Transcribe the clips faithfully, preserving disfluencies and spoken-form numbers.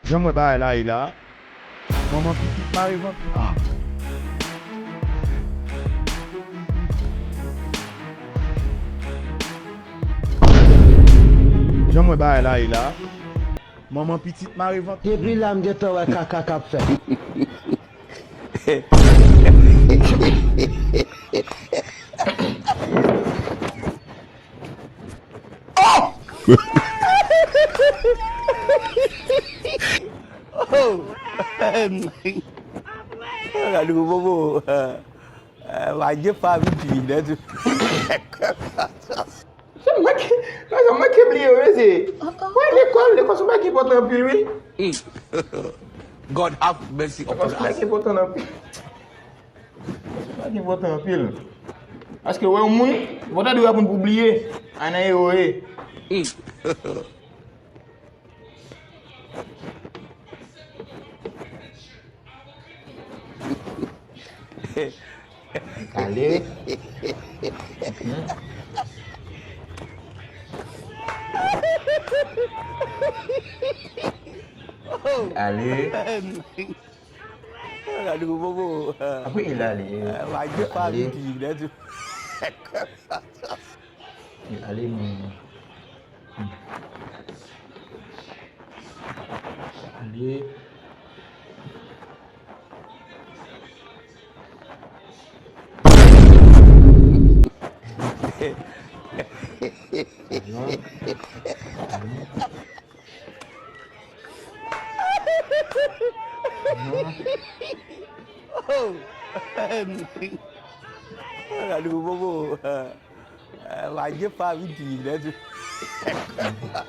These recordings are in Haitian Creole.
Jan m wè bagay la ye la, manman pitit mare vant. Ah. Jan m wè bagay la ye la, manman pitit mare vant. Depi la m gentan wè kaka k ap fèt. Oh! Oh! Gade yon bobo. Eh, va je pa vin pi, nèt. Se mwen ki, non, se mwen ki bliye, wi, mesye. Wè, lekòl, lekòl se yon bagay ki enpòtan anpil, wi. God have mercy upon us. Lekòl se yon bagay ki enpòtan anpil. Lekòl se yon bagay ki enpòtan anpil. Paske wè yon moun, ou pa ta dwe aprann pou bliye. Ann nan ewo ye. Ale. Ale. Gade yon bobo. Apre il ale. Ale. Li ale, men. Ale. Gade yon bobo. Eh, va je pa vin pi, nèt.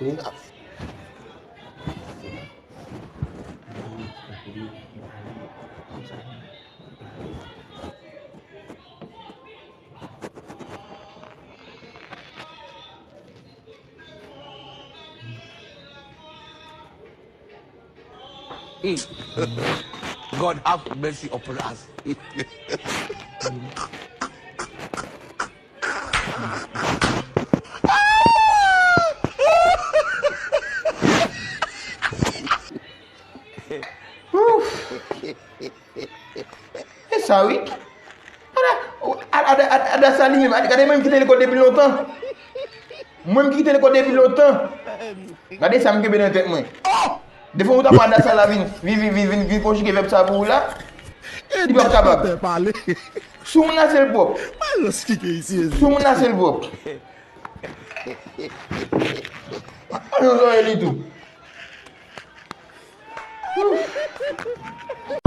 Mm. God have mercy upon us. Ouf! E sa, wi. Ada, ada, ada, ada sa li menm. Gade, gade, mwen ki te lekòl depi lontan. Mwen ki te lekòl depi lontan. Gade sa m kenbe nan tèt mwen. Defwa ou ta pran ada sa la vin, vin, vin, vin, vin, vin konjige vèb sa pou ou la. Li p ap kapab. Sou moun la se l pwòp. Sou moun la se l pwòp. An nou zòrèy li tou. Ouf.